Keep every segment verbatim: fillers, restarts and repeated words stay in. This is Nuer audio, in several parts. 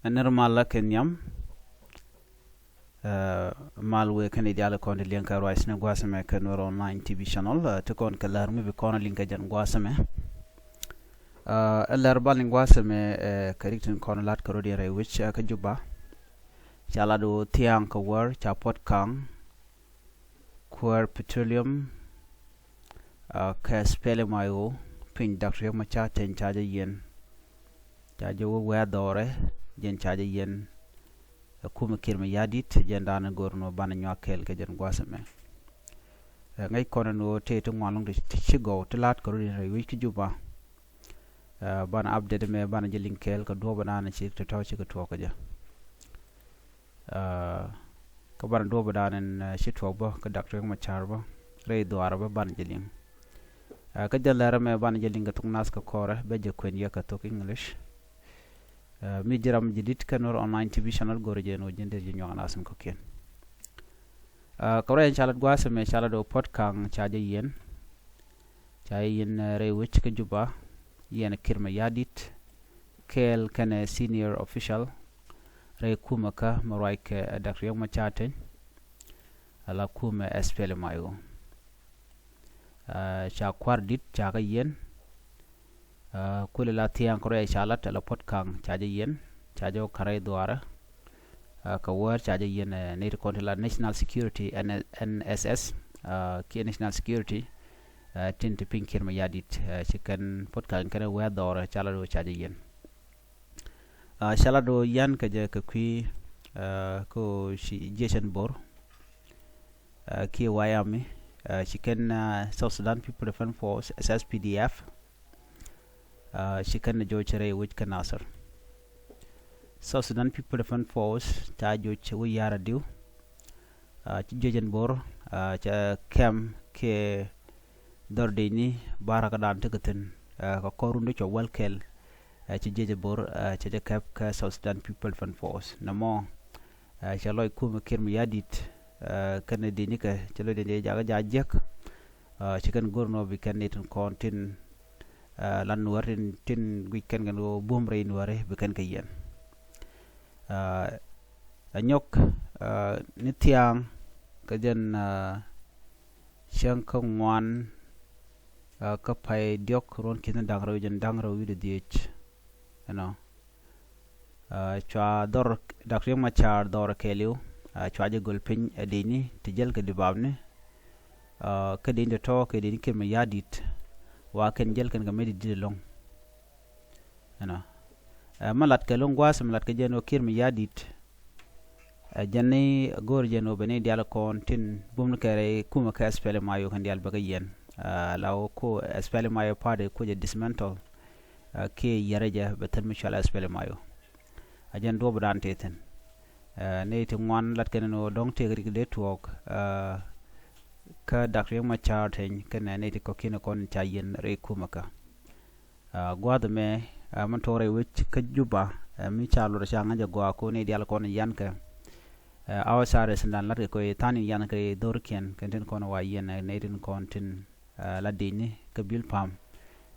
Nir mal la kɛ nhiam. Ɛ, mal wëë kɛn i̱ diaal kɔn ti liɛŋ kɛ ruac ni gua̱a̱th ɛmɛ kɛ Nuɛr Online T V channel. Ɛ, ti kɔn kɛ lär mi bi kɔn liŋ kɛ jɛn gua̱a̱th ɛmɛ. Ɛ, ɛ lär bal ni gua̱a̱th ɛmɛ, ɛ, kɛ rik tin kɔn lat kɛ rot in rɛy wec, ɛ, kä Juba. Ca lat ɣöö thia̱a̱ŋ kɛ wäär ca Puɔt Kaŋ, Kuäär Petroleum, ɛ, kɛ SPLM-IO, piny Doctor Riek Machar Teny ca jɛ yiɛn. Ca jɛ wä wɛ̈ɛ̈ dhɔrɛ, jɛn ca jɛ yiɛn. Ɛ, kumɛ Kiir Mayardit, jɛn da̱a̱n go̱r ni ɣöö banɛ nyuak kɛɛl kɛ jɛn gua̱a̱th ɛmɛ. Ɛ, ŋäc kɔn ni ɣöö tëë ti ŋuan lɔŋ ti, ti ci gɔw, ti la̱a̱t kɛ rot in rɛy wec kä Juba. Ɛ, banɛ update mɛ, banɛ jɛ liŋ kɛɛl kɛ duɔ̱ɔ̱p ɛnan ci ti tɔ̱ ci kɛ tuɔɔk kɛ jɛ. Ɛ, kä banɛ duɔ̱ɔ̱p ɛnan ɛn, ɛ, ci tuɔɔk bä, kä Doctor Riek Machar bä, rɛy dhuaarɛ bä, banɛ jɛ liŋ. Ɛ, kä jɛn lärä mɛ banɛ jɛ liŋ kɛ thok nath kɛ kɔrɛ, bɛ jɛ kuɛn yɛ kɛ thok English. Ɛ, mi ji̱ ram ji̱ di̱t kɛ Nuɛr Online T V channel go̱rɛ jɛ ni ɣöö ji̱n dee ji̱ nyuak nath in kɔ̱kiɛn. Ɛ, kɛ ruac in ca lat gua̱a̱th ɛmɛ ca lat ɣöö Puɔt Kaŋ ca jɛ yiɛn. Ca jɛ yiɛn, ɛ, rɛy wec kä Juba, yiɛn Kiir Mayardit, kɛɛl kɛnɛ senior official rɛy kumɛ kä mi ruac kɛ, ɛ, Doctor Riek Machar Teny, ala kumɛ SPLM-IO. Ɛ, ca kua̱r di̱t ca kɛ yiɛn. Ɛ, kulɛ la thia̱a̱ŋ kɛ ruac ca lat ala Puɔt Kaŋ ca jɛ yiɛn, ca jɛ wä ka̱r rɛy dhuaarɛ. Ɛ, kɛ wäär ca jɛ yiɛn, ɛ, nɛy ti kɔn ti la National Security, N-, N S S, ɛ, kiɛ National Security, ɛ, tin ti piny Kiir Mayardit, ɛ, ci kɛn Puɔt Kaŋ kɛn wɛ̈ɛ̈ dhɔrɛ ca lat ɣöö ca jɛ yiɛn. Ɛ, ca lat ɣöö yiɛn kɛ jɛ kɛ kui̱, ɛ, kä ci jiecɛn bo̱r, ɛ, kiɛ White Army, ɛ, ci kɛn, ɛ, South Sudan People Defense Force, S S P D F, ɛ, ci kɛn jɔɔc rɛy wec kä Nasir. South Sudan People Defense Force ca jɔɔc wä ya̱r adiw. Ɛ, ci jiecɛn bo̱r, ɛ, ca kɛm kiɛ dhɔr dicni ba̱rakä dan tekɛ thi̱n, ɛ, kɛ kɔr run ti cua wäl kɛl, ɛ, ci jiecɛn bo̱r, ɛ, ca jɛ kɛp kɛ South Sudan People Defense Force. Nɛmɔ, ɛ, ca lɔc kumɛ Kiir Mayardit, ɛ, kɛnɛ dicnikɛ, ca lɔc dicnikɛ jakä ja̱ jiäk. Ɛ, ci kɛn go̱r ni ɣöö bi kɛn ni tin kɔn tin, ɛ, la Nuäär tin, tin guic kɛn kɛn ɣöö buɔ̱m rɛy Nuääri bi kɛn kɛ yiɛn. Ɛ, ɛ nyɔk, ɛ, ni thia̱a̱ŋ kä jɛn, ɛ, cäŋ kä ŋuan, ɛ, kä pay diɔ̱k ruɔ̱n ki̱n da̱ŋ rɛw jɛn da̱ŋ rɛw wi̱cdɛ dhieec. Ɛnɔ. Ɛ, cua dhɔr Doctor Riek Machar dhɔr kɛɛliw, ɛ, cua jɛ göl piny ɛ dicni ti jäl kɛ dibapni. Ɛ, kä dicni tɔ̱tɔ̱ kɛ dicni Kiir Mayardit, wa kɛn jäl kɛn kɛ mɛ di di̱t ɛlɔ̱ŋ. Ɛnɔ. Ɛ, mi lat kɛ lo̱ŋ gua̱a̱th mi lat kɛ jɛn ɣöö Kiir Mayardit, ɛ, jɛn ni go̱o̱r jɛn ɣöö bɛ ni diaal kɔn tin bum ni kɛ rɛy kumɛ kɛ SPLM-IO kɛn diaal bɛ kɛ yiɛn. Ɛ, la ɣöö ko SPLM-IO party ko jɛ dismantle, ɛ, kiɛ yiɛrɛ jɛ bɛ thil mi cual SPLM-IO. A jɛn duɔ̱ɔ̱p dan tëë thi̱n. Ɛ, nɛy ti ŋuan lat kɛn ni ɣöö dɔ̱ŋ tëëk rik dee tuɔɔk, ɛ, kä Doctor Riek Machar Teny kɛnɛ nɛy ti kɔ̱kiɛn kɔn ca yiɛn rɛy kumɛ kä. Ɛ, gua̱a̱th ɛmɛ, ɛ, min tuɔɔk rɛy wec kä Juba, ɛ, mi ca luɔt ca ŋa̱c ɛ gɔaa kɔn i̱ diaal kɔn i̱ yan kɛ. Ɛ, outsider in dan lat kɛ kɔ i̱ tha̱a̱n in yan kɛ dhorkiɛn kɛn tin kɔn wa yiɛn, ɛ, nɛy tin kɔn tin, ɛ, la dicni kä Bilpam.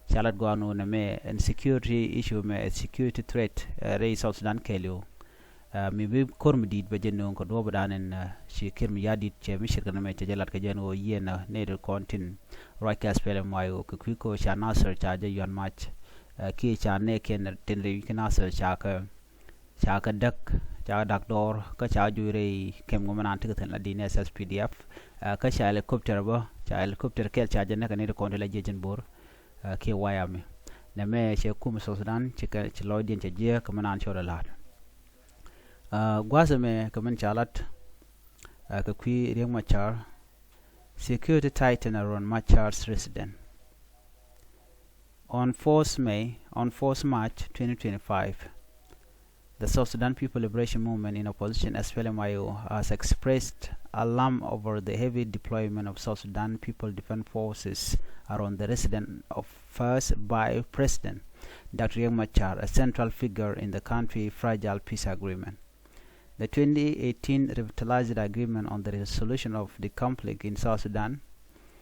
Ca lat gɔaa nɔ nɛmɛ ɛn security issue mɛ, ɛ, security threat, ɛ, rɛy South Sudan kɛɛliw. Ɛ, mi bi ko̱r mi di̱i̱t bɛ jɛ nööŋ kɛ duɔ̱ɔ̱p dan ɛn, ɛ, ci Kiir Mayardit cɛ mi ce̱tkɛ nɛmɛ cɛ jɛ lat kɛ jɛ ɛn ɣöö yiɛn, ɛ, nɛy ti kɔn tin ruac kɛ SPLM-IO kɛ kui̱ kä ca Nasir ca jɛ yuan mac. Ɛ, kiɛ ca nɛɛkiɛn tin rɛy wi̱c kä Nasir ca kɛ, ca kɛ däk, ca kɛ da̱k dɔɔr, kä ca kɛ joc rɛy kɛm ŋuɔ̱mɛ naan tekɛ thi̱n la dicni SSPDF. Ɛ, kä ca helicopter bä, ca helicopter kɛl ca jɛ näk kɛ nɛy ti kɔn tin la jiecɛn bo̱r, ɛ, kiɛ White Army. Nɛmɛ cɛ kumɛ South Sudan, ci kɛ, ci lɔcdiɛn cɛ jiääk kɛ mi naan cɔl ɛ la̱a̱t. Ɛ, gua̱a̱th ɛmɛ kɛ min ca lat, ɛ, kɛ kui̱ Riek Machar, security tighten around Machar's residence. On fourth May, on fourth March twenty twenty-five, the South Sudan People Liberation Movement in opposition, SPLM-IO, has expressed alarm over the heavy deployment of South Sudan People Defense Forces around the residence of First Vice President Doctor Riek Machar, a central figure in the country's fragile peace agreement. The twenty eighteen revitalized agreement on the resolution of the conflict in South Sudan,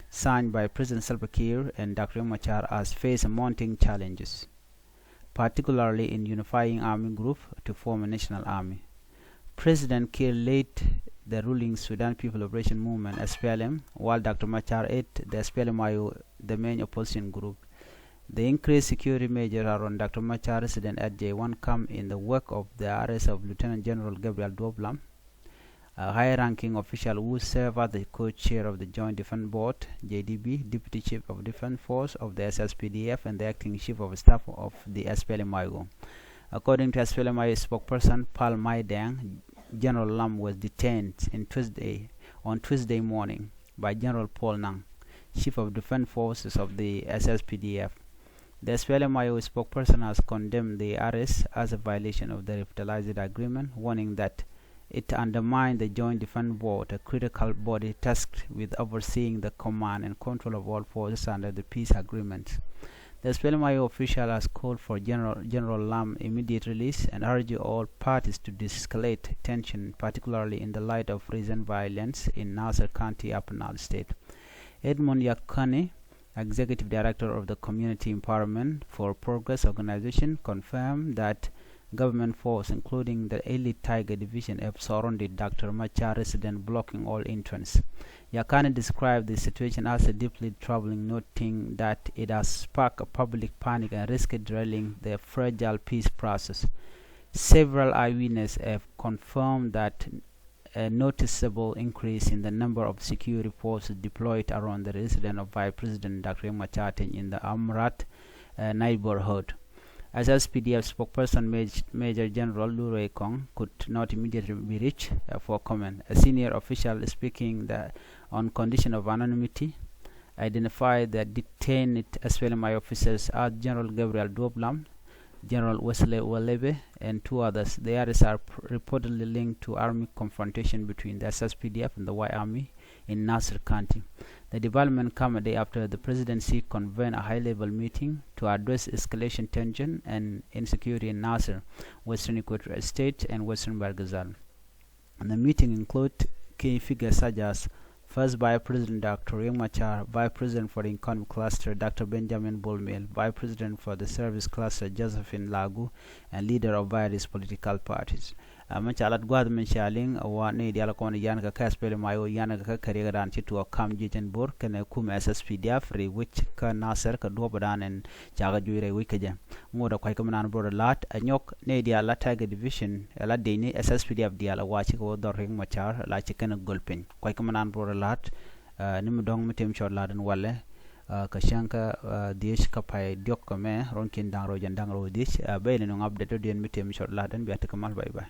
signed by President Salva Kiir and Doctor Riek Machar, has faced mounting challenges. particularly in unifying army group to form a national army. President Kiir led the ruling Sudan People Liberation Movement, S P L M, while Doctor Machar headed the S P L M I O, the main opposition group. The increased security measures around Doctor Machar residence at J one come in the wake of the arrest of Lieutenant General Gabriel Duop Lam, a high-ranking official who served as the co-chair of the Joint Defense Board, J D B, Deputy Chief of Defense Force of the S S P D F, and the acting chief of staff of the S P L M I O. According to S P L M I O spokesperson Pal Mai Deng, General Lam was detained in Tuesday, on Tuesday morning by General Paul Nang, Chief of Defense Forces of the S S P D F. The S P L M I O spokesperson has condemned the arrest as a violation of the revitalized agreement, warning that it undermined the Joint Defense Board, a critical body tasked with overseeing the command and control of all forces under the peace agreement. The S P L M I O official has called for General, General Lam immediate release and urged all parties to de-escalate tension, particularly in the light of recent violence in Nasir County, Upper Nile State. Edmund Yakani, Executive Director of the Community Empowerment for Progress Organization, confirmed that government force, including the elite Tiger Division, have surrounded Doctor Machar residence, blocking all entrance. Yakani described the situation as a deeply troubling, noting that it has sparked a public panic and risked derailing the fragile peace process. Several eyewitnesses have confirmed that a noticeable increase in the number of security forces deployed around the residence of Vice President Doctor Riek Machar Teny in the Amrat, uh, neighborhood. S S P D F spokesperson Maj-, Major General Lu Rei Kong could not immediately be reached, uh, for comment. A senior official speaking the, on condition of anonymity identified the detained S P L M I O officers as General Gabriel Duop Lam, General Wesley Welebe, and two others. The arrests are p-, reportedly linked to army confrontation between the S S P D F and the White Army in Nasir County. The development come a day after the presidency convened a high-level meeting to address escalation tension and insecurity in Nasir, Western Equatoria State, and Western Bahr el Ghazal. And the meeting include key figures such as First Vice President Doctor Riek Machar, Vice President for the Economic Cluster Doctor Benjamin Bol Mel, Vice President for the Service Cluster Josephine Lagu, and leader of various political parties. Ɛ, mi ca lat gua̱a̱th mi ca liŋ ɛ wa ni diaal kɔn yan kɛ kɛ S P L M I O yan kɛ kɛ kɛ riɛk dan ci tuɔɔk kam jiɛc ɛn Bor kɛnɛ kum S S P D F rɛy wec kä Nasir kɛ duɔ̱ɔ̱p dan ɛn ca kɛ juc rɛy wec kä jɛ. Ŋot ɛ kua̱c kä mi naan Bor ɛ la̱t ɛ nyɔk ni diaal la Tiger Division ɛ la dec ni S S P D F diaal ɛ wa ci kɛ wä dhɔr Riek Machar la ci kɛn ɛ göl piny. Kua̱c kä mi naan Bor ɛ la̱t, ɛ, ni mi dɔ̱ŋ mi tëë mi cɔt la̱t ɛn walɛ, ɛ, kɛ cäŋ kä, ɛ, dhiec kä pay diɔ̱k kɛ mɛ ruɔ̱n kiɛn da̱ŋ rɛw jɛn da̱ŋ rɛw dhiec, ɛ, ben ni nɔŋ update rɔ diɛn mi tëë mi cɔt la̱t ɛn bia tekɛ mal, bye bye.